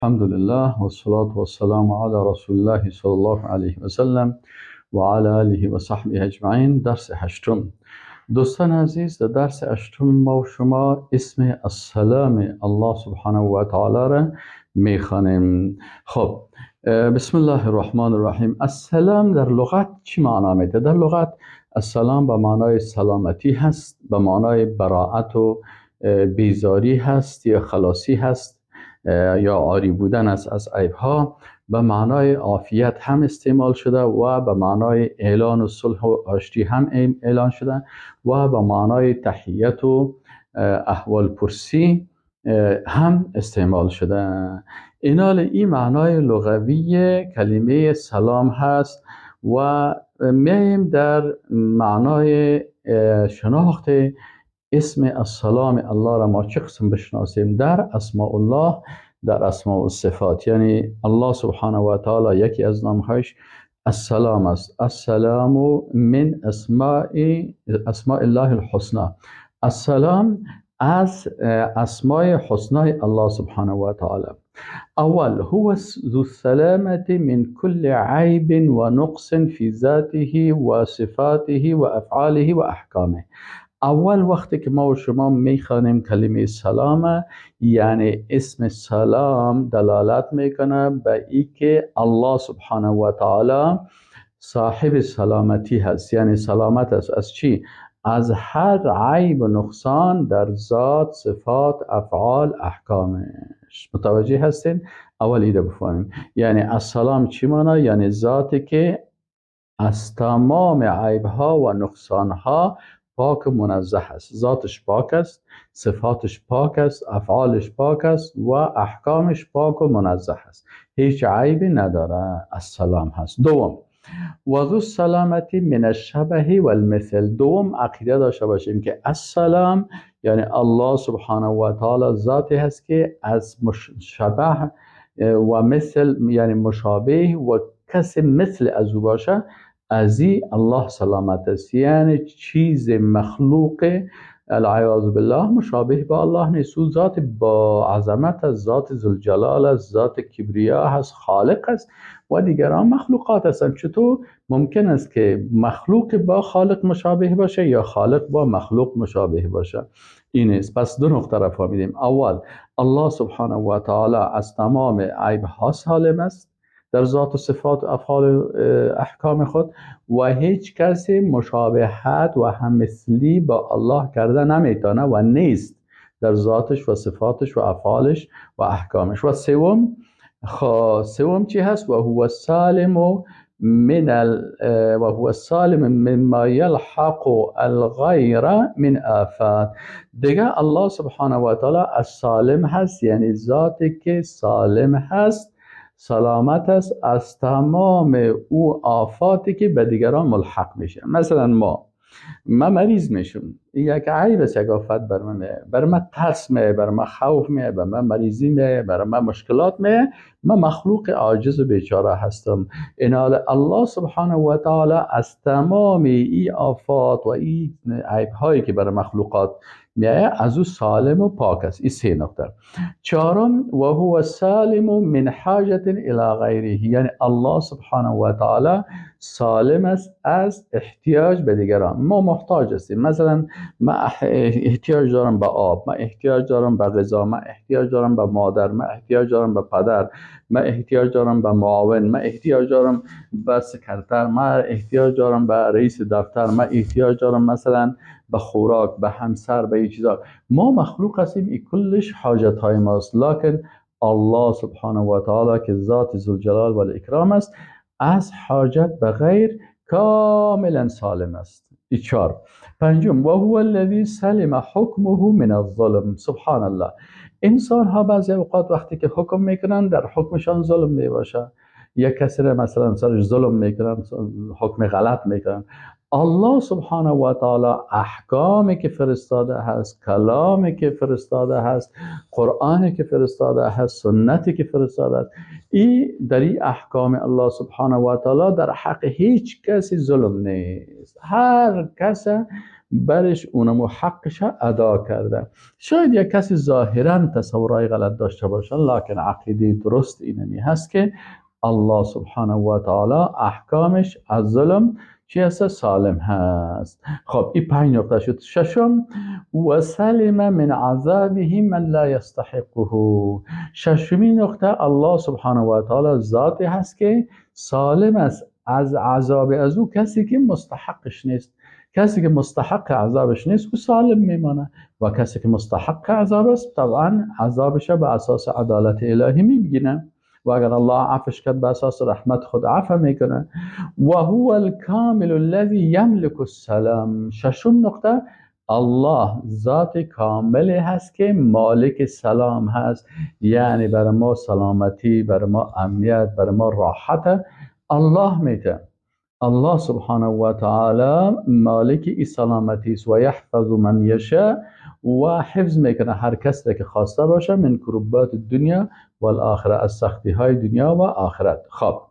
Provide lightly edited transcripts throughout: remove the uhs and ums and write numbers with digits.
الحمد لله والصلاة والسلام علی رسول الله صلی الله علیه و سلم و علی آله و صحبه اجمعین. درس هشتم. دوستان عزیز، در درس هشتم ما و شما اسم السلام الله سبحانه و تعالی را میخوانیم. خب، بسم الله الرحمن الرحیم. السلام در لغت چی معنا میده؟ در لغت السلام به معنای سلامتی هست، به معنای براعت و بیزاری هست یا خلاصی هست یا عاری بودن است از عیب ها. به معنای عافیت هم استعمال شده و به معنای اعلان و صلح و آشتی هم اعلان شده و به معنای تحیت و احوال پرسی هم استعمال شده. اینال این معنای لغوی کلمه سلام هست و میایم در معنای شناخت اسم السلام الله را ما چه قسم بشناسیم در اسماء الله، در اسماء الصفات. یعنی الله سبحانه و تعالی یکی از نامهایش السلام است. السلام من اسماء الله الحسنى. السلام از اسماء حسنای الله سبحانه و تعالی. اول هو ذو السلامة من كل عیب و نقص في ذاته و صفاته و افعاله و احکامه. اول وقتی که ما و شما میخوانیم کلمه سلام، یعنی اسم سلام دلالت میکنه به ای که الله سبحانه و تعالی صاحب سلامتی هست، یعنی سلامت است از چی؟ از هر عیب و نقصان در ذات، صفات، افعال، احکامش. متوجه هستین؟ اول ایده بفهمیم یعنی السلام چی معنا؟ یعنی ذاتی که از تمام عیب ها و نقصان ها پاک و منزه است. ذاتش پاک است، صفاتش پاک است، افعالش پاک است و احکامش پاک و منزه است، هیچ عیبی نداره. السلام هست. دوم و ذو السلامتی من الشبه والمثل. دوم عقیده داشته باشیم که السلام یعنی الله سبحانه و تعالی ذاتی هست که از شبه و مثل یعنی مشابه و کسی مثل از او باشه، از الله سلامت است. یعنی چیز مخلوق العیاذ بالله مشابه با الله نیست. او ذات با عظمت است، ذات ذوالجلال است، ذات کبریا هست، خالق است و دیگران مخلوقات هستند. چطور ممکن است که مخلوق با خالق مشابه باشه یا خالق با مخلوق مشابه باشه؟ این است. پس دو نقطه را فهمیدیم. اول الله سبحانه و تعالی از تمام عیب ها سالم است در ذات و صفات و افعال و احکام خود و هیچ کسی مشابهت و همثلی با الله کرده نمیتونه و نیست در ذاتش و صفاتش و افعالش و احکامش. و سوم چی هست؟ و هو سالم من و هو سالم مما یلحق الغیر من آفات. دیگه الله سبحانه و تعالی السالم هست، یعنی ذاتی که سالم هست، سلامت است از تمام او آفاتی که به دیگران ملحق میشه. مثلا ما مریض میشم، یک عیب است، یک آفت بر من میه، بر من ترس میه، بر من خوف میه، بر من مریضی میه، بر من مشکلات میه، من مخلوق عاجز و بیچاره هستم. اینال الله سبحانه و تعالی از تمام ای آفات و ای عیب هایی که بر مخلوقات میه از او سالم و پاک است. این سه نقطه. چهارم و هو سالم من حاجت الی غیره، یعنی الله سبحانه و تعالی سالم است از احتیاج به دیگران. ما محتاج هستیم، مثلا من احتیاج دارم به آب، من احتیاج دارم به غذا، من احتیاج دارم به مادر، من احتیاج دارم به پدر، من احتیاج دارم به معاون، من احتیاج دارم به سکرتر، من احتیاج دارم به رئیس دفتر، من احتیاج دارم مثلا به خوراک، به همسر، به این چیزا. ما مخلوق هستیم، این کلش حاجت های ماست. لکن الله سبحانه و تعالی که ذات ذوالجلال و الاکرام است، از حاجت به غیر کاملا سالم است. این چهار. پنجم و هو الذی سلم حکمه من الظلم. سبحان الله، انسان ها بعضی اوقات وقتی که حکم میکنن در حکمشان ظلم میباشه، یک کسی را مثلا سرش ظلم میکنن، حکم غلط میکنن. الله سبحانه و تعالی احکامی که فرستاده هست، کلامی که فرستاده هست، قرآنی که فرستاده هست، سنتی که فرستاده هست، ای در این احکام الله سبحانه و تعالی در حق هیچ کسی ظلم نیست. هر کس برش اونمو حقش ادا کرده. شاید یک کسی ظاهرا تصورای غلط داشته باشه، لکن عقیده درست اینمی هست که الله سبحانه و تعالی احکامش از ظلم چی هست؟ سالم هست. خب این 5 نقطه شد. ششم، و سلم من عذابه من لا یستحقه. ششمین نقطه، الله سبحانه و تعالی ذاتی هست که سالم است از عذاب از او کسی که مستحقش نیست. کسی که مستحق عذابش نیست او سالم میمانه، و کسی که مستحق عذاب است طبعا عذابش به اساس عدالت الهی میبینه، و اگر الله عفش کرد به اساس رحمت خود عفو میکنه. و هو الکامل الذی یملک السلام. ششم نقطه، الله ذات کامل هست که مالک سلام هست، یعنی برای ما سلامتی، برای ما امنیت، برای ما راحت الله میده. الله سبحانه و تعالی مالک ای سلامتی است و یحفظ من یشاء، و حفظ میکنه هر کس که خواسته باشه من کربات دنیا و الاخره، از سختی های دنیا و آخرت. خب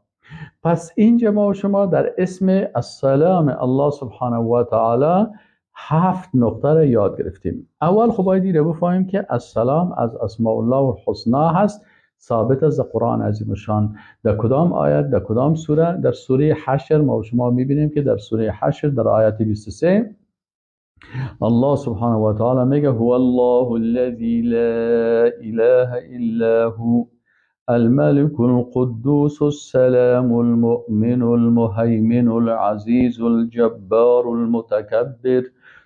پس اینجا ما و شما در اسم السلام الله سبحانه و تعالی 7 نقطه را یاد گرفتیم. اول خب باید اینو بفهمیم که السلام از اسماء الله الحسنا هست، ثابت از قرآن عظیم شان. در کدام آیت، در کدام سوره؟ در سوره حشر ما و شما میبینیم که در سوره حشر در آیت 23 الله سبحانه و تعالی میگه هو الله الذی لا اله الا هو الملك القدوس السلام المؤمن المهيمن العزيز الجبار المتكبر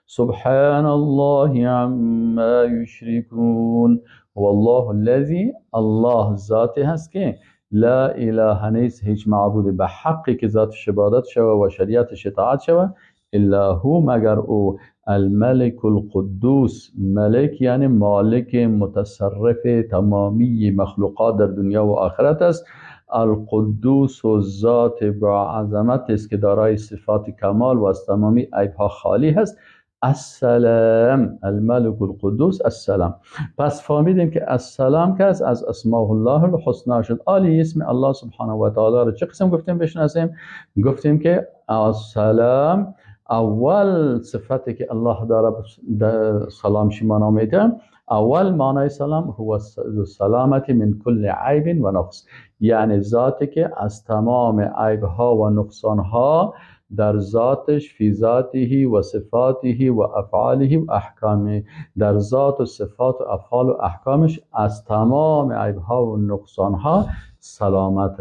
سبحان الله عما يشركون. هو الله الذی، الله ذاتی هست که لا اله نیست هیچ معبود به حقی که ذاتش عبادت شوه و شریعتش اطاعت شوه، الا هو مگر او، الملک القدوس، ملک یعنی مالک متصرف تمامی مخلوقات در دنیا و آخرت است. القدوس و ذات با عظمت است که دارای صفات کمال و از تمامی عیبها خالی هست. السلام، الملک القدوس السلام. پس فهمیدیم که السلام که از اسماء الله الحسنا شد. آلی اسم الله سبحانه و تعالی رو چه قسم گفتیم بشناسیم؟ گفتیم که السلام اول صفتی که الله داره سلام شما نامیده، اول معنای سلام هو سلامت من کل عیب و نقص، یعنی ذاتی که از تمام عیب ها و نقصان ها در ذاتش، فی ذاته و صفاته و افعاله و احکامه، در ذات و صفات و افعال و احکامش از تمام عیب ها و نقصان ها سلامت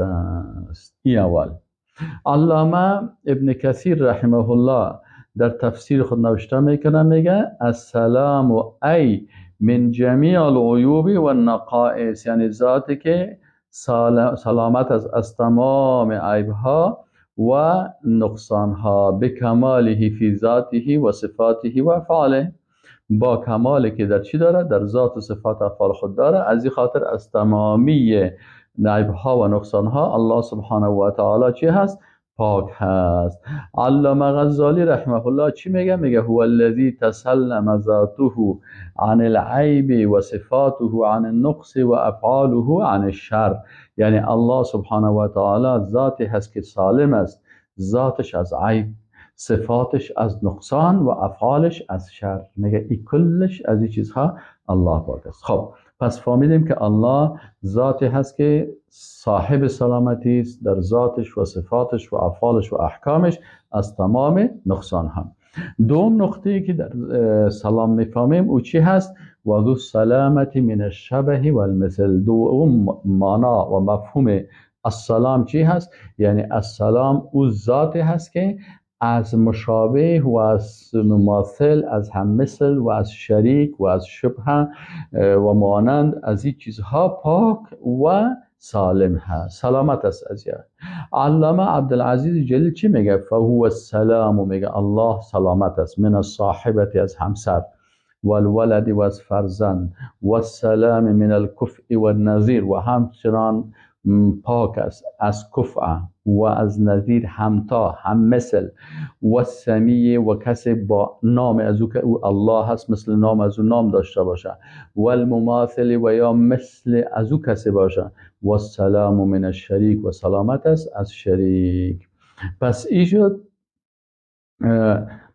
است. این اول. علامه ابن کثیر رحمه الله در تفسیر خود نوشته میکنه، میگه السلام و ای من جمیع العیوب و النقائص، یعنی ذاتی که سلامت از تمام عیب ها و نقصان ها، به کماله فی ذاته و صفاته و افعاله، با کمالی که در چی داره؟ در ذات و صفات افعال خود داره. از این خاطر از تمامی عیب ها و نقصان ها الله سبحانه و تعالی چی هست؟ پاک هست. علامه غزالی رحمه الله چی میگه؟ میگه هو الذی تسلم ذاته عن العیب و صفاته عن النقص و افعاله عن الشر، یعنی الله سبحانه و تعالی ذاتی هست که سالم است، ذاتش از عیب، صفاتش از نقصان و افعالش از شر. میگه ای کلش از این چیزها الله پاک است. خب پس فهمیدیم که الله ذاتی هست که صاحب سلامتی است در ذاتش و صفاتش و افعالش و احکامش از تمام نقصان هم. دوم نقطه‌ای که در سلام میفهمیم او چی هست؟ و ذو السلامت من الشبه والمثل. دوم معنا و مفهوم السلام چی هست؟ یعنی السلام او ذاتی هست که از مشابه و از مماثل، از هم مثل و از شریک و از شبه و مانند از این چیزها پاک و سالم هست، سلامت است از یاد. علامه عبدالعزیز جلیل چی میگه؟ فهو السلام، میگه الله سلامت است، من الصاحبت از همسر، والولد و از فرزند، والسلام من الکفء والنظیر، و همچنان پاک است از کفء و از نظیر، همتا، هم مثل، و سمیع و کسی با نام از او که او الله هست مثل نام از او نام داشته باشه، و المماثل و یا مثل از او کسی باشه، و السلام من الشریک و سلامت است از شریک. پس ای شد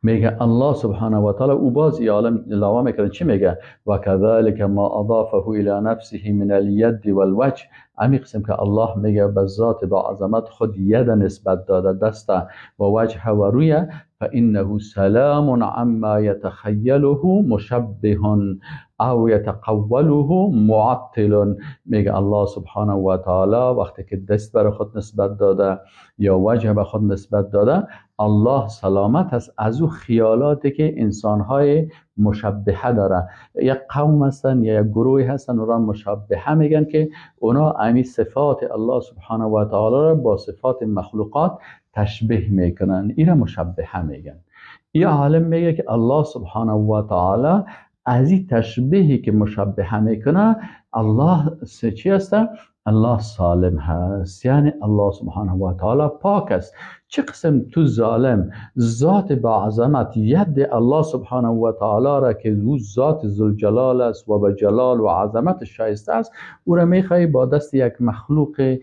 میگه الله سبحانه و تعالی، او باز ای عالم علاوه میکنه، چی میگه؟ و کذلک ما اضافه الی نفسه من الید والوجه. امی قسم که الله میگه به ذات با عظمت خود ید نسبت داده، دست و وجه و روی، فانه سلام عما یتخیله مشبه او یتقوله معطل. میگه الله سبحانه و تعالی وقتی که دست بر خود نسبت داده یا وجه به خود نسبت داده، الله سلامت است از او خیالاتی که انسانهای مشبهه داره. یک قوم هستن یا یک گروهی هستن اونا مشبهه میگن که اونا امی صفات الله سبحانه و تعالی را با صفات مخلوقات تشبیه میکنن، این را مشبهه میگن. این عالم میگه که الله سبحانه و تعالی از این تشبیهی که مشبهه میکنه، الله چی هست؟ الله سالم هست، یعنی الله سبحانه و تعالی پاک است. چه قسم تو ظالم ذات با عظمت ید الله سبحانه و تعالی را که او ذات ذوالجلال است و به جلال و عظمت شایسته است، او را میخوای با دست یک مخلوق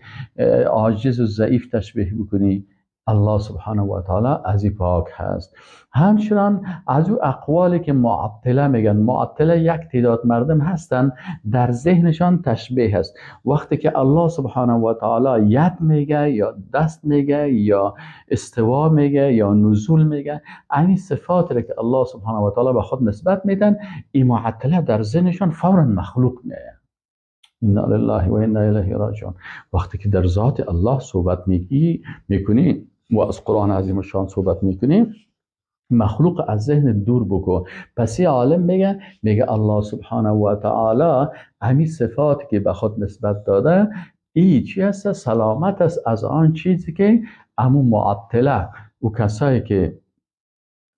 عاجز و ضعیف تشبیه بکنی؟ الله سبحانه و تعالی از این پاک هست. همچنان از او اقوالی که معطله میگن، معطله یک تعداد مردم هستن در ذهنشان تشبیه هست. وقتی که الله سبحانه و تعالی ید میگه یا دست میگه یا استوا میگه یا نزول میگه، این صفات را که الله سبحانه و تعالی به خود نسبت میدن، این معطله در ذهنشان فورا مخلوق میگه. انا لله و انا الیه راجعون. وقتی که در ذات الله صحبت میکنی و از قرآن عظیم الشان صحبت میکنی، مخلوق از ذهن دور بکن. پس یه عالم میگه الله سبحانه و تعالی همین صفات که به خود نسبت داده، ای چی هست؟ سلامت است از آن چیزی که امو معطله و کسایی که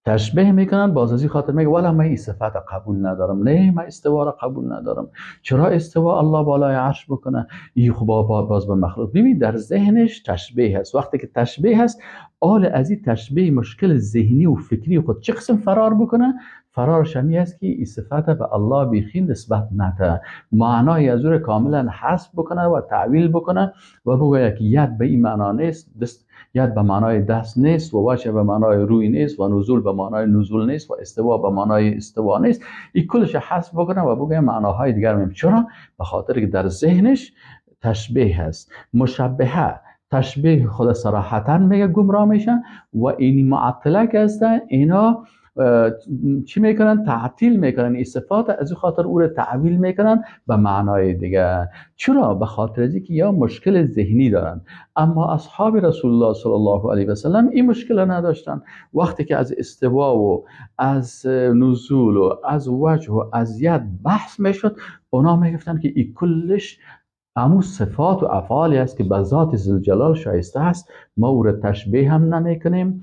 تشبیه میکنن. باز از این خاطر میگه والا من این صفت قبول ندارم، نه من استوا را قبول ندارم، چرا استوا الله بالای عرش بکنه؟ این خب باز به مخلوق. ببین در ذهنش تشبیه هست. وقتی که تشبیه هست، آل از این تشبیه مشکل ذهنی و فکری خود چه قسم فرار بکنه؟ فرارش همی است که این صفت به الله بیخی نسبت نده، معنای از او کاملا حذف بکنه و تعویل بکنه و بگوید که ید به این معنا نیست، دست ید به معنای دست نیست و وجه به معنای روی نیست و نزول به معنای نزول نیست و استوا به معنای استوا نیست. این کلش حذف بکنه و بگه معناهای دیگر میم. چرا؟ به خاطر که در ذهنش تشبیه هست، مشبهه تشبیه خود صراحتا میگه گمراه میشن و این معطله که هستن اینا چی میکنن؟ تعطیل میکنن این صفات، از او خاطر او رو تعویل میکنن به معنای دیگه. چرا؟ به خاطر از اینکه یا مشکل ذهنی دارن. اما اصحاب رسول الله صلی الله علیه و سلم این مشکل نداشتن. وقتی که از استوا و از نزول و از وجه و از ید بحث میشد، اونا میگفتن که این کلش امو صفات و افعالی است که به ذات ذوالجلال شایسته است، ما او را تشبیه هم نمیکنیم،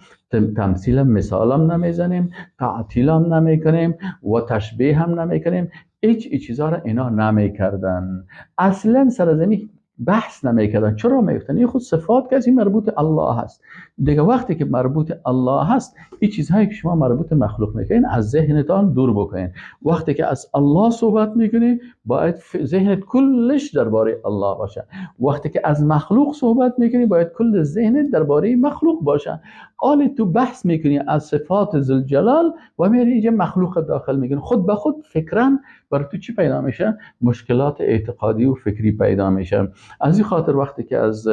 تمثیل هم مثال هم نمیزنیم، تعطیل هم نمیکنیم و تشبیه هم نمیکنیم. هیچ چیزا را اینا نمیکردن، اصلا سر زمین بحث نمیکردن. چرا؟ میگفتن این خود صفات که از این مربوط الله هست دیگه. وقتی که مربوط الله هست، این چیزهایی که شما مربوط مخلوق میکنین از ذهنتان دور بکنین. وقتی که از الله صحبت میکنی، باید ذهنت کلش درباره الله باشه. وقتی که از مخلوق صحبت میکنی، باید کل ذهنت درباره مخلوق باشه. آلی تو بحث میکنی از صفات ذوالجلال و میری اینجا مخلوق داخل میکنی، خود به خود فکرا برای تو چی پیدا میشه؟ مشکلات اعتقادی و فکری پیدا میشه. از این خاطر وقتی که از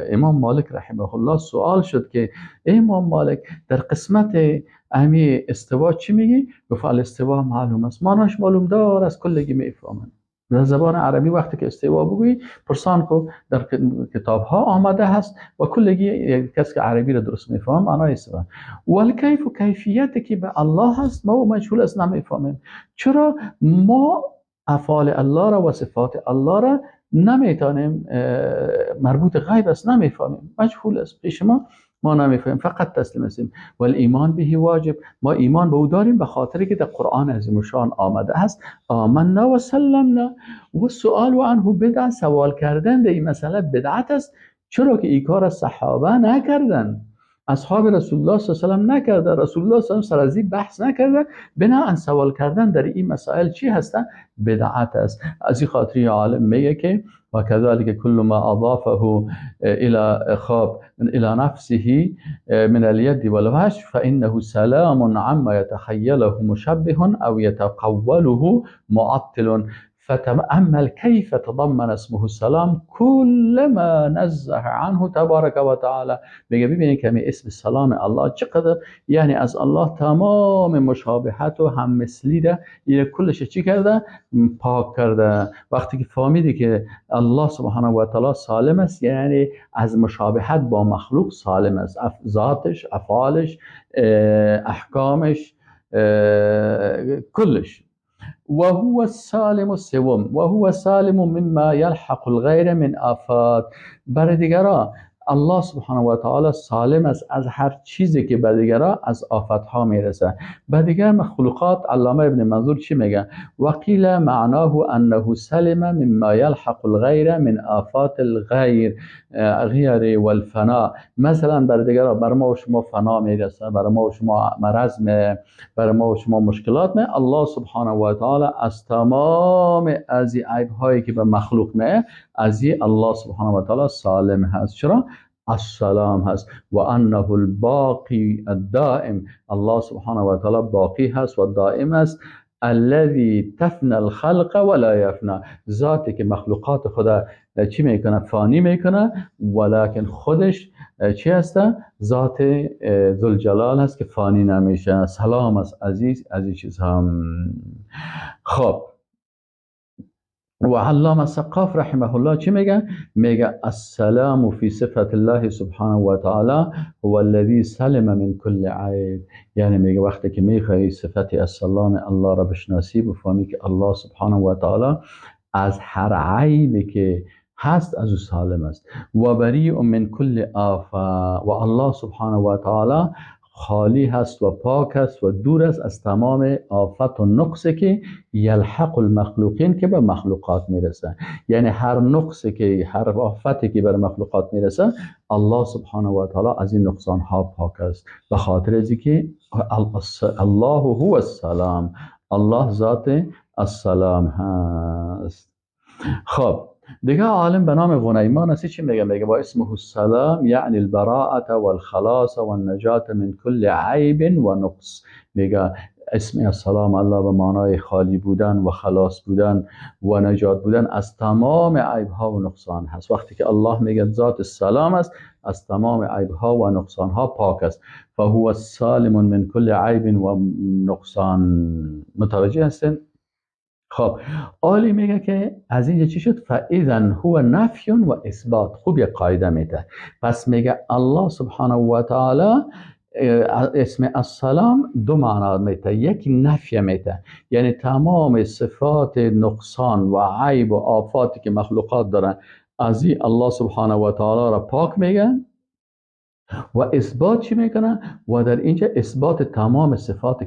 امام مالک رحمه الله سوال شد که امام مالک در قسمت امی استوا چی میگی؟ گفت الاستوا معلوم است، معناش معلوم دار از کلگی میفهمن. در زبان عربی وقتی که استوا بگویی پرسان کو در کتاب ها آمده هست و کلگی کسی که عربی را درست میفهم معنای استوا. والکیف و کیفیت که به الله هست ما مجهول است، نمیفهمیم. چرا؟ ما افعال الله را و صفات الله را نمیتونیم، مربوط غیب است، نمیفهمیم، مجهول است پیش ما، ما نمیفهمیم، فقط تسلیم هستیم. والایمان به واجب، ما ایمان به او داریم به خاطر که در قرآن عظیم الشان آمده است، آمنا و سلمنا. و سوال و عنه بدعت، سوال کردن در این مسئله بدعت است. چرا که این کار صحابه نکردن. اصحاب رسول الله صلی الله علیه و سلم نکرده، رسول الله صلی الله علیه و سلم سر از این بحث نکرده. بناءً سوال کردن در این مسائل چی هستن؟ بدعت است. از این خاطر عالم میگه که و كذلك كل ما اضافه الى خواب الى نفسه من اليد والوجه فانه سلام عما يتخيله مشبه او يتقوله معطل، فتأمل كيف تضمن اسمه السلام كل ما نزه عنه تبارك و تعالی. میگه ببینید که اسم سلام الله چقدر، یعنی از الله تمام مشابهت و هم مثلی ده یعنی کلش چی کرده؟ پاک کرده. وقتی که فهمیدی که الله سبحانه و تعالی سالم است، یعنی از مشابهت با مخلوق سالم است، ذاتش، افعالش، احکامش، کلش. وهو السالم السوم وهو سالم مما يلحق الغير من آفات. برای دیگران الله سبحانه و تعالی سالم است از هر چیزی که به دیگران از آفتها میرسه. به دیگر مخلوقات علامه ابن منظور چی میگه؟ وقیل معناه انه سلم مما یلحق الغیر من آفات الغیر غیر والفنا. مثلا بر دیگران، بر ما و شما فنا میرسه، بر ما و شما مرض می، بر ما و شما مشکلات می، الله سبحانه و تعالی از تمام از عیب هایی که به مخلوق می، از الله سبحانه و تعالی سالم هست. چرا؟ السلام هست. و انه الباقی الدائم، الله سبحانه و تعالی باقی هست و دائم است. الذي تفنى الخلق ولا يفنى، ذاتی که مخلوقات خدا چی میکنه؟ فانی میکنه، ولکن خودش چی هست؟ ذات ذوالجلال هست که فانی نمیشه. سلام است عزیز از این چیز هم. خب و علامه سقاف رحمه الله چی میگه؟ میگه السلام فی صفت الله سبحانه و تعالی هو الذی سلم من کل عیب. یعنی میگه وقتی که میخوای صفت السلام الله را بشناسی، بفهمی که الله سبحانه و تعالی از هر عیبی که هست از او سالم است. و بریء من کل آفه، و الله سبحانه و تعالی خالی هست و پاک هست و دور است از تمام آفت و نقصی که یلحق المخلوقین که به مخلوقات میرسه. یعنی هر نقصی که، هر آفتی که بر مخلوقات میرسه، الله سبحانه و تعالی از این نقصان ها پاک است، به خاطر از اینکه الله هو السلام، الله ذات السلام هست. خب دیگه عالم به نام غنیمان است چی میگه؟ میگه با اسمه السلام یعنی البراءة والخلاص والنجاة من کل عیب و نقص. میگه اسم السلام الله به معنای خالی بودن و خلاص بودن و نجات بودن از تمام عیب ها و نقصان هست. وقتی که الله میگه ذات السلام است، از تمام عیب ها و نقصان ها پاک است. فهو السالم من کل عیب و نقصان. متوجه هستین؟ خب عالی میگه که از اینجا چی شد؟ فاذا هو نفی و اثبات. خوب یک قاعده میده. پس میگه الله سبحانه و تعالی اسم السلام دو معنا میده. یک نفی میده، یعنی تمام صفات نقصان و عیب و آفاتی که مخلوقات دارن از این الله سبحانه و تعالی را پاک میگه. و اثبات چی میکنه؟ و در اینجا اثبات تمام صفات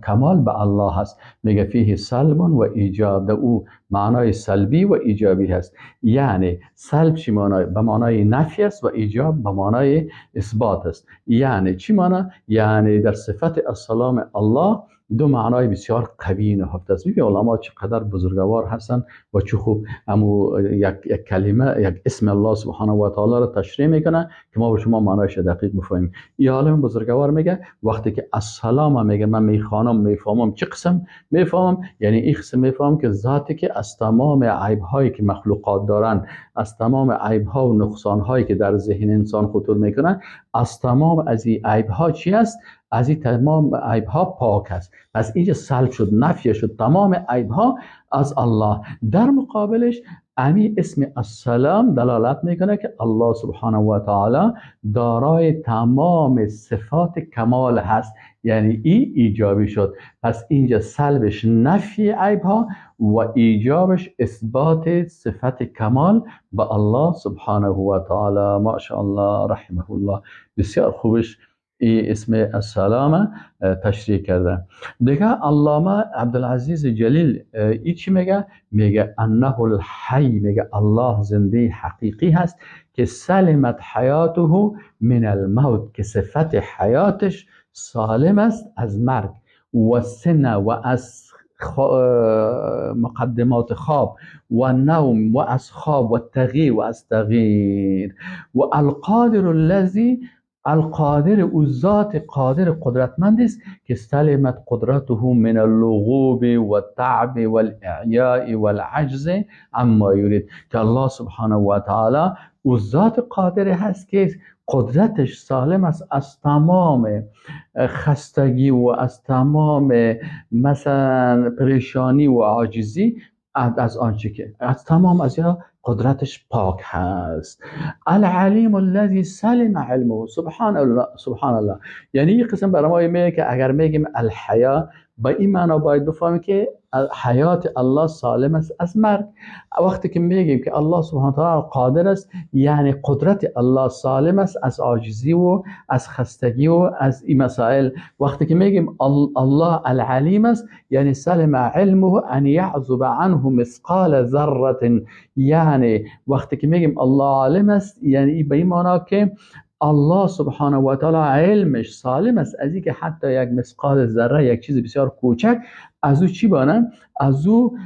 کمال به الله هست. میگه فیه سلب و ایجاب، در او معنای سلبی و ایجابی هست. یعنی سلب چی معنای؟ به معنای نفی است و ایجاب به معنای اثبات است. یعنی چی معنی؟ یعنی در صفت السلام الله دو معنای بسیار قوی نهفته است. ببین علما چقدر بزرگوار هستن و چه خوب امو یک کلمه، یک اسم الله سبحانه و تعالی را تشریح میکنه که ما به شما معنایش دقیق بفهمیم. این عالم بزرگوار میگه وقتی که السلام میگه من میخوانم میفهمم چه قسم میفهمم، یعنی این قسم میفهمم که ذاتی که از تمام عیب هایی که مخلوقات دارن، از تمام عیب ها و نقصان هایی که در ذهن انسان خطور میکنن، از تمام از این عیب ها چی است؟ از این تمام عیب ها پاک است. پس اینجا سلب شد، نفی شد تمام عیب ها از الله. در مقابلش امی اسم السلام دلالت میکنه که الله سبحانه و تعالی دارای تمام صفات کمال هست، یعنی ای ایجابی شد. پس اینجا سلبش نفی عیب ها و ایجابش اثبات صفت کمال به الله سبحانه و تعالی. ماشاءالله رحمه الله، بسیار خوبش ای اسم السلام تشریح کرده. دیگه علامه عبدالعزیز جلیل ای چی میگه؟ میگه انه الحی، میگه الله زنده حقیقی هست که سلمت حیاته من الموت، که صفت حیاتش سالم است از مرگ و سنه و از مقدمات خواب و نوم و از خواب و تغییر و از تغییر. و القادر الذی، القادر او ذات قادر قدرتمند است که سلمت قدرته من اللغوب و التعب والاعیاء والعجز عما یرید، که الله سبحانه و تعالی او ذات قادر هست که قدرتش سالم است از تمام خستگی و از تمام مثلا پریشانی و عاجزی، از آنچه که از تمام از یا قدرتش پاک هست. العلیم الذی سلم علمه، سبحان الله، سبحان الله. یعنی این قسم برای ما میگه که اگر میگیم الحیا، با این معنا باید بفهمیم که حیات الله سالم است از مرگ. وقتی که میگیم که الله سبحانه و تعالی قادر است، یعنی قدرت الله سالم است از عاجزی و از خستگی و از این مسائل. وقتی که میگیم الله العلیم است، یعنی سلم علمه ان یعزب عنه مثقال ذره، یعنی وقتی که میگیم الله عالم است، یعنی به این معنا که الله سبحانه و تعالی علمش سالم است از اینکه حتی یک مثقال ذره، یک چیز بسیار کوچک، از او چی بانه؟ از او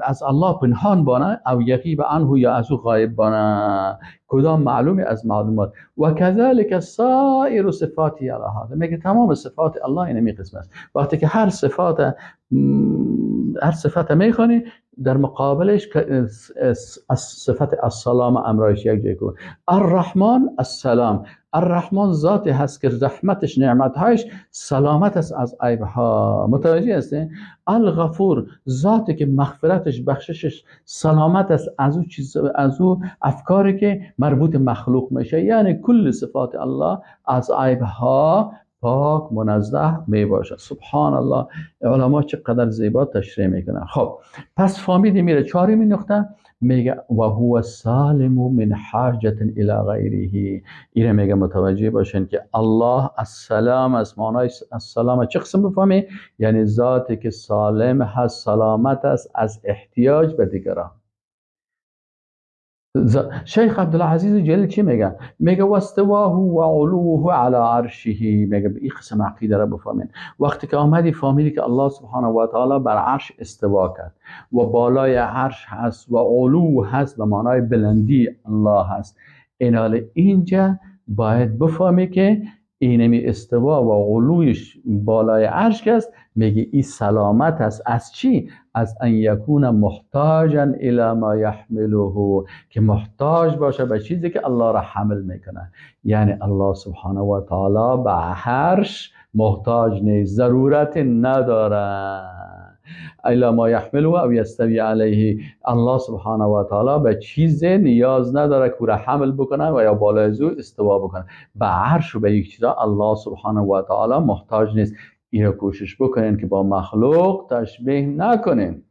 از الله پنهان بانه، او یغیب عنه، یا از او غایب بانه، کدام معلومی از معلومات. و کذالک سایر صفاتی علی هذا، میگه تمام صفات الله اینمی قسم است. وقتی که هر صفت میخوانی در مقابلش صفت السلام امرایش یک جای کن. الرحمن السلام، الرحمن ذاتی هست که رحمتش نعمتهایش سلامت است از عیبها، متوجه هستین؟ الغفور ذاتی که مغفرتش بخششش سلامت است از او چیز، از او افکاری که مربوط مخلوق میشه. یعنی کل صفات الله از عیبها پاک منزه می باشد. سبحان الله، علما چقدر زیبا تشریح میکنن. خب پس فهمیدیم میره چهارمین نقطه، میگه و هو سالم من حاجت الی غیره. اینه میگه متوجه باشین که الله السلام است. معنای السلام چه قسم بفهمی؟ یعنی ذاتی که سالم هست، سلامت است از احتیاج به دیگران. شیخ عبدالعزیز جلیل چی میگه؟ میگه واستواه و علوه علی عرشه. میگه به این قسم عقیده را بفهمین. وقتی که آمدی فهمیدی که الله سبحانه و تعالی بر عرش استوا کرد و بالای عرش هست و علو هست به معنای بلندی الله هست، اینال اینجا باید بفهمی که اینمی استوا و علویش بالای عرش است. میگه این سلامت است از چی؟ از ان یکون محتاجا الی ما یحمله، که محتاج باشه به چیزی که الله را حمل میکنه. یعنی الله سبحانه و تعالی به عرش محتاج نیست، ضرورت نداره. الی ما یحمله او یستوی علیه، الله سبحانه و تعالی به چیز نیاز نداره که را حمل بکنه و یا بالای از او استوا بکنه. به عرش و به یک چیزا الله سبحانه و تعالی محتاج نیست. این کوشش بکنین که با مخلوق تشبیه نکنین.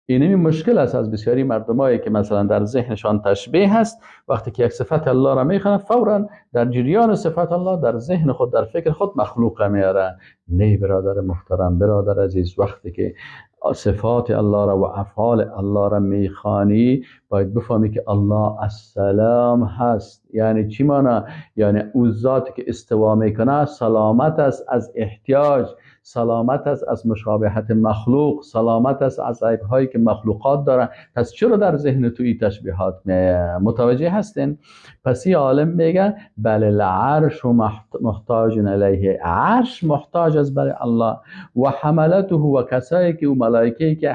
اینمی مشکل است از بسیاری مردمایی که مثلا در ذهنشان تشبیه هست، وقتی که یک صفت الله را میخوانه فورا در جریان صفت الله در ذهن خود در فکر خود مخلوق میاره. نه برادر محترم، برادر عزیز، وقتی که صفات الله را و افعال الله را میخوانی باید بفهمی که الله السلام هست. یعنی چی معنی؟ یعنی او ذاتی که استوا میکنه سلامت است از احتیاج، سلامت است از مشابهت مخلوق، سلامت است از عیب هایی که مخلوقات دارن. پس چرا در ذهن تو این تشبیهات متوجه هستین؟ پس این عالم میگه بل العرش محتاج الیه، عرش محتاج است برای الله و حملته و کسایی که و ملائکه که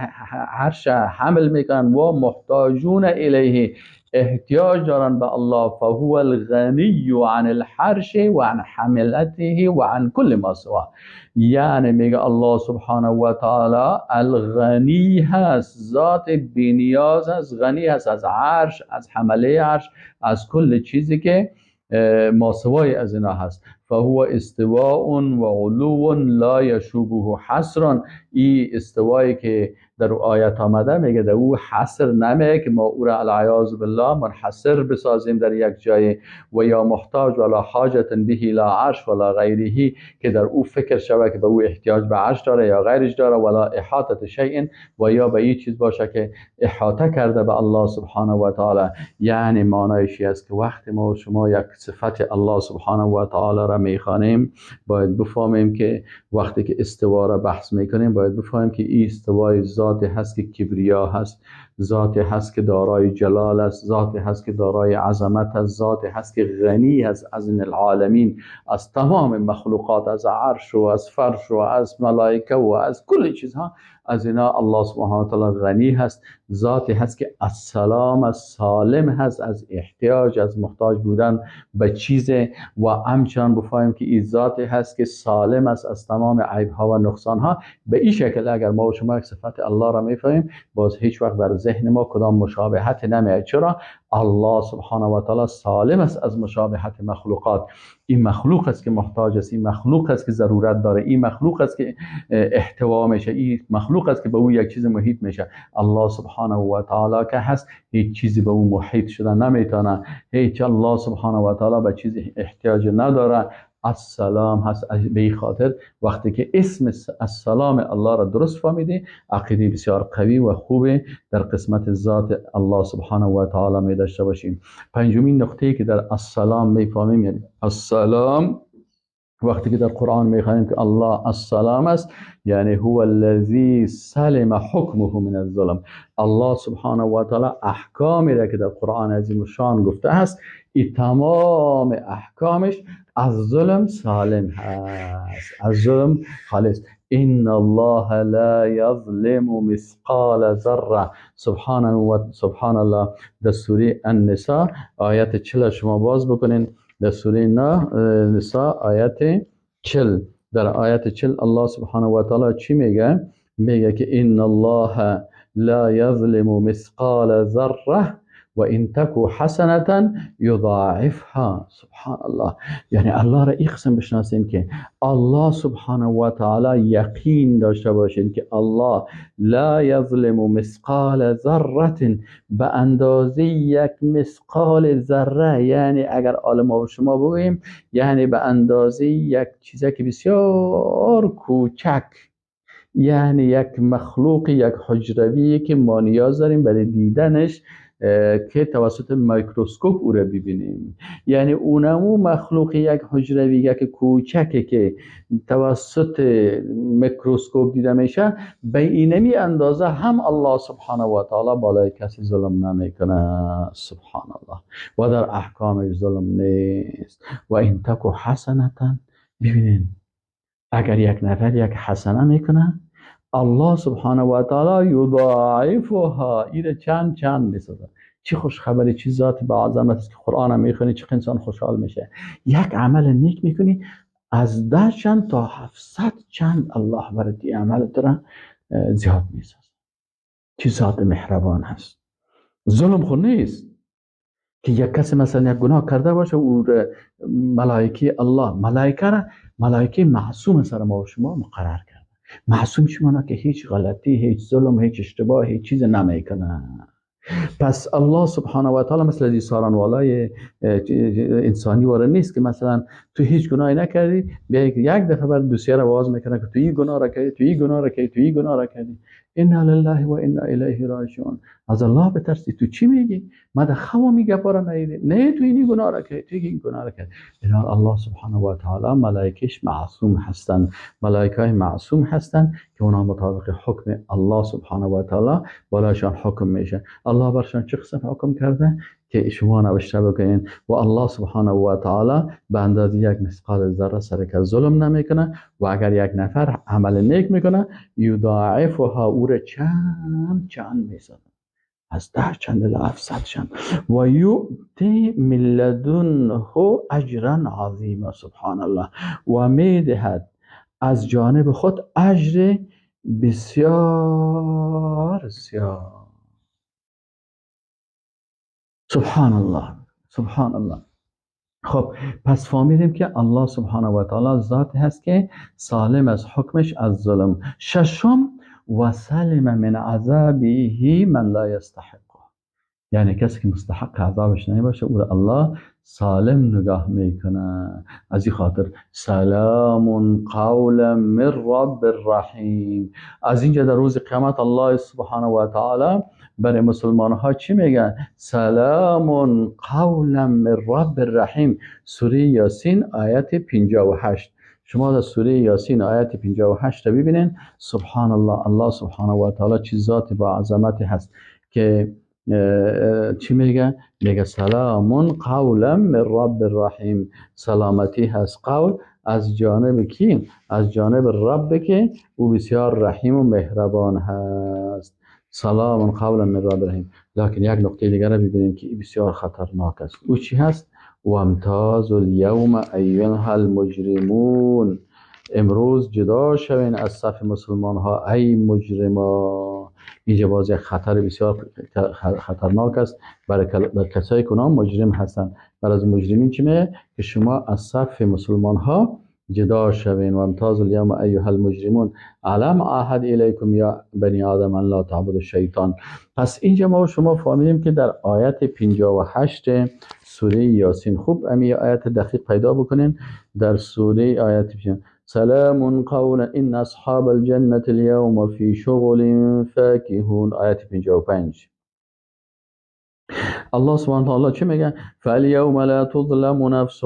عرش حمل میکنن و محتاجون الیه، احتیاج دارن به الله. فهو الغنی عن الحرش و عن حملته و عن کل ما سواه. یعنی میگه الله سبحانه و تعالی الغنی هست، ذات بینیاز هست، غنی هست از عرش، از حمله عرش، از کل چیزی که ماسوای از اینا هست. فهو استواء و علو لا یشوبه حصر. این استوایی که در آیت آمده، میگه در او حصر نمیه که ما او را العیاذ بالله منحصر بسازیم در یک جای، و یا محتاج ولا حاجت به لا عرش ولا غیره، که در او فکر شوه که به او احتیاج به عرش داره یا غیرش داره، ولا احاطه شیء، و یا به این چیز باشه که احاطه کرده به الله سبحانه و تعالی. یعنی معنایش است که وقتی ما و شما یک صفت الله سبحانه و تعالی را میخوانیم، باید بفهمیم که وقتی که استوا را بحث میکنیم، باید بفهمیم که این استوای ذات هست که کبریا هست، ذات هست که دارای جلال است، ذات هست که دارای عظمت است، ذات هست که غنی است از العالمین، از تمام مخلوقات، از عرش و از فرش و از ملائکه و از کل چیزها، از اینا الله سبحانه و تعالی غنی هست. ذاتی هست که السلام، از سالم هست از احتیاج، از محتاج بودن به چیز، و همچنان بفهمیم که این ذاتی هست که سالم است از تمام عیب ها و نقصان ها. به این شکل اگر ما و شما یک صفت الله را میفهمیم، باز هیچ وقت در ذهن ما کدام مشابهت نمیاد. چرا؟ الله سبحانه و تعالی سالم است از مشابهت مخلوقات. این مخلوق است که محتاج است، این مخلوق است که ضرورت داره، این مخلوق است که احتوا میشه، این مخلوق است که به او یک چیز محیط میشه. الله سبحانه و تعالی که هست، هیچ چیزی به او محیط شده نمیتونه، هیچ الله سبحانه و تعالی به چیزی احتیاج نداره. السلام هست. به این خاطر وقتی که اسم السلام الله را درست فهمیدی، عقیده بسیار قوی و خوب در قسمت ذات الله سبحانه و تعالی می داشته باشیم. پنجمین نقطه‌ای که در السلام می فهمیم، یعنی السلام وقتی که در قرآن میخوانیم که الله السلام است، یعنی هو الذی سلم حکمه من الظلم. الله سبحانه و تعالی احکامی را که در قرآن عظیم الشان گفته است، این تمام احکامش از ظلم سالم هست، از ظلم خالص. ان الله لا یظلم مثقال ذره. سبحان الله. در سوره النساء آیت 40 شما باز بکنین، در سوره نساء آیت 40، در آیت 40 الله سبحانه و تعالی چی میگه؟ میگه که ان الله لا یظلم مثقال ذره و ان تکو حسنة یضاعفها. سبحان الله. یعنی الله را این قسم بشناسیم که الله سبحانه و تعالی یقین داشته باشین که الله لا یظلم مثقال ذره، به اندازه یک مثقال ذره، یعنی اگر عالم و شما بگوییم، یعنی به اندازه یک چیزی که بسیار کوچک، یعنی یک مخلوق، یک حجروی که ما نیاز داریم برای دیدنش که توسط میکروسکوپ او را ببینیم، یعنی اونمو مخلوق یک حجروی یک کوچکه که توسط میکروسکوپ دیده میشه، به اینمی اندازه هم الله سبحانه و تعالی بالای کسی ظلم نمیکنه. سبحان الله. و در احکامش ظلم نیست. و این تکو حسنتن، ببینین اگر یک نفر یک حسنه میکنه، الله سبحانه و تعالی یضاعفها، ایره چند چند میسازه. چی خوش خبری، چی ذات با عظمت است که قرآن هم میخونی چه انسان خوشحال میشه. یک عمل نیک میکنی، از 10 چند تا 700 چند الله برای این عمل را زیاد میسازه. چی ذات مهربان هست. ظلم خو نیست که یک کسی مثلا یک گناه کرده باشه، او ملائکه الله، ملائکه را ملائکه معصوم سر ما و شما مقرر کرد. معصوم شما که هیچ غلطی، هیچ ظلم، هیچ اشتباه، هیچ چیز نمیکنه. پس الله سبحانه و تعالی مثل از ساران والای انسانی واره نیست که مثلا تو هیچ گناهی نکردی، بیا یک دفعه بعد دوسیه را باز میکنه که تو این گناه را کردی، تو این گناه را کردی، تو این گناه را کردی. انا لله و انا الیه راجعون. از الله بترسی. تو چی میگی؟ ما در خوا میگه پارا نیدی، نه تو این گناه را کردی، تو این گناه را کردی. اینا الله سبحانه و تعالی ملائکش معصوم هستند، ملائکه معصوم هستند که اونا مطابق حکم الله سبحانه و تعالی بالاشان حکم میشه. الله برشان چه قسم حکم کرده که شما نوشته بکنین. و الله سبحانه و تعالی به اندازه یک مثقال ذره سر ظلم نمیکنه، و اگر یک نفر عمل نیک میکنه، یضاعفها، او را چند چند میسازه، از 10 چند الی 700 چند. و یؤتی من لدنه اجرا عظیما. سبحان الله. و میدهد از جانب خود اجر بسیار زیاد. سبحان الله، سبحان الله. خب پس فهمیدیم که الله سبحانه و تعالی ذات هست که سالم از حکمش از ظلم. ششم، و سلم من عذابه من لا یستحقه. یعنی کسی که مستحق عذابش نمیباشه او را الله سالم نگاه میکنه. از این خاطر سلام قولا من رب الرحیم. از اینجا در روز قیامت الله سبحانه و تعالی برای مسلمان ها چی میگن؟ سلام قولا من رب الرحیم. سوره یاسین آیت 58. شما در سوره یاسین آیت 58 ببینین. سبحان الله، الله سبحانه و تعالی چه ذات با عظمتی هست که چی میگه؟ میگه سلام قولا من رب الرحیم. سلامتی هست قول از جانب کی؟ از جانب رب که او بسیار رحیم و مهربان هست. سلام قولا من رب الرحیم. لکن یک نقطه دیگر رو ببینیم که بسیار خطرناک است. او چی هست؟ وامتاز اليوم ایها المجرمون. امروز جدا شوین از صف مسلمان ها ای مجرما. اینجا باز یک خطر بسیار خطرناک است برای کسایی که اونا مجرم هستند. برای از مجرمین چی میگه؟ که شما از صف مسلمان ها جدا شوین. و امتاز الیوم ایها المجرمون الم اعهد الیکم یا بنی آدم ان لا تعبدوا الشیطان. پس اینجا ما شما فهمیدیم که در آیت 58 سوره یاسین، خوب امی آیت دقیق پیدا بکنین، در سوره آیت 58 سلام قولا ان اصحاب الجنة اليوم في شغل فاكهون، آیت 55. الله سبحانه وتعالی چی میگه؟ فاليوم لا تظلم نفس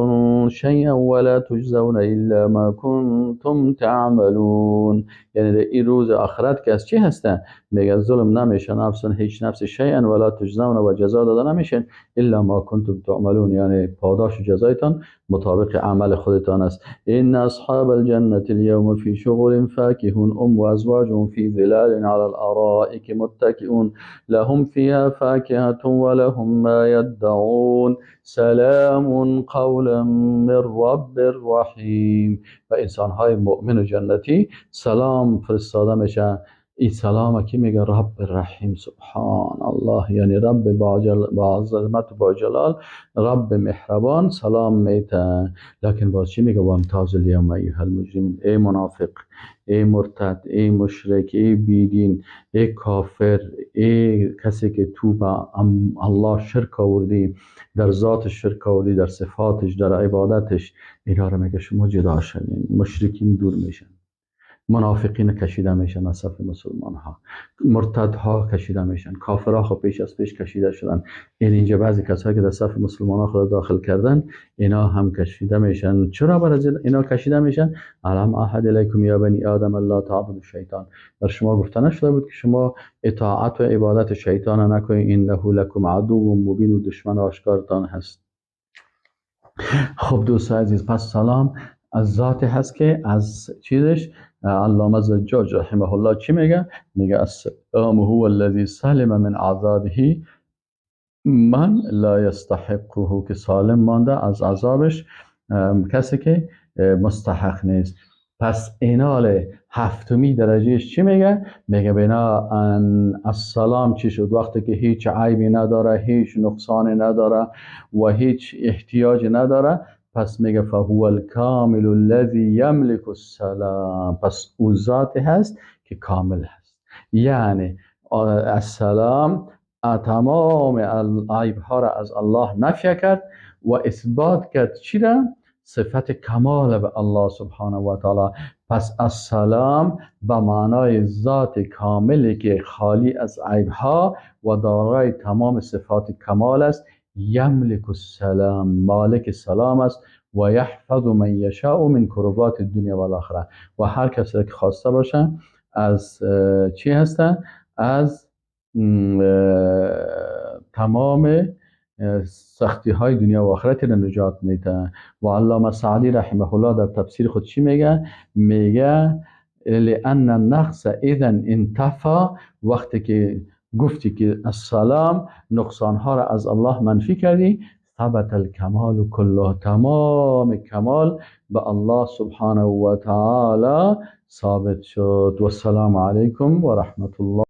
شيئا ولا تجزون الا ما كنتم تعملون. یعنی در این روز آخرت که از چی هستن؟ میگه ظلم نمیشه نفس، هیچ نفس شیئا ولا تجزون و جزا داده نمیشن الا ما کنتم تعملون، یعنی پاداش و جزایتان مطابق عمل خودتان است. ان اصحاب الجنة اليوم في شغل فاكهون هم وازواجهم في ظلال على الارائك متكئون لهم فيها فاكهة ولهم ما يدعون سلام قولا من رب الرحیم. و انسان های مؤمن و جنتی سلام فرستاده میشه. این سلام کی میگه؟ رب الرحیم. سبحان الله، یعنی رب با عظمت و با جلال، رب مهربان سلام میته. لکن باز چی میگه؟ وامتاز الیوم ایها المجرمون. ای منافق، ای مرتد، ای مشرک، ای بیدین، ای کافر، ای کسی که تو با الله شرک آوردی، در ذات شرک آوردی، در صفاتش، در عبادتش، اینا رو میگه شما جدا شوین. مشرکین دور میشن، منافقین کشیده میشن از صف مسلمان ها، مرتدها کشیده میشن، کافرها خب پیش از پیش کشیده شدن. این اینجا بعضی کسایی که در صف مسلمان ها خود داخل کردن اینا هم کشیده میشن. چرا برای اینا کشیده میشن؟ الم اعهد الیکم یا بنی آدم لا تعبدوا الشیطان. بر شما گفته نشده بود که شما اطاعت و عبادت شیطان نکنید، انه لکم عدو مبین، و دشمن آشکارتان هست. خب دوست عزیز، پس سلام از ذات هست که از چیزش علامه زجاج رحمه الله چی میگه؟ میگه السلام هو الذي سلم من عذابه من لا یستحقه، که سالم مانده از عذابش کسی که مستحق نیست. پس اینال هفتمی درجهش چی میگه؟ میگه بنا ان السلام چی شد؟ وقتی که هیچ عیبی نداره، هیچ نقصانی نداره و هیچ احتیاج نداره، پس میگه فهو الکامل الذي یملک السلام. پس او ذات هست که کامل هست، یعنی السلام تمام عیب ها را از الله نفی کرد و اثبات کرد چی را؟ صفت کمال به الله سبحانه و تعالی. پس السلام به معنای ذات کاملی که خالی از عیب ها و دارای تمام صفات کمال است، یملک السلام، مالک سلام است، و یحفظ من یشاء من کربات الدنیا و الاخره. و هر کسی که خواسته باشه از چی هسته؟ از تمام سختی های دنیا و آخرت را نجات میده. و علامه سعدی رحمه الله در تفسیر خود چی میگه؟ میگه لأن النقص اذا انتفى. وقتی که گفتی که السلام نقصان ها را از الله منفی کردی، ثبت الکمال کله، تمام کمال به الله سبحانه و تعالی ثابت شد. و السلام علیکم و رحمت الله.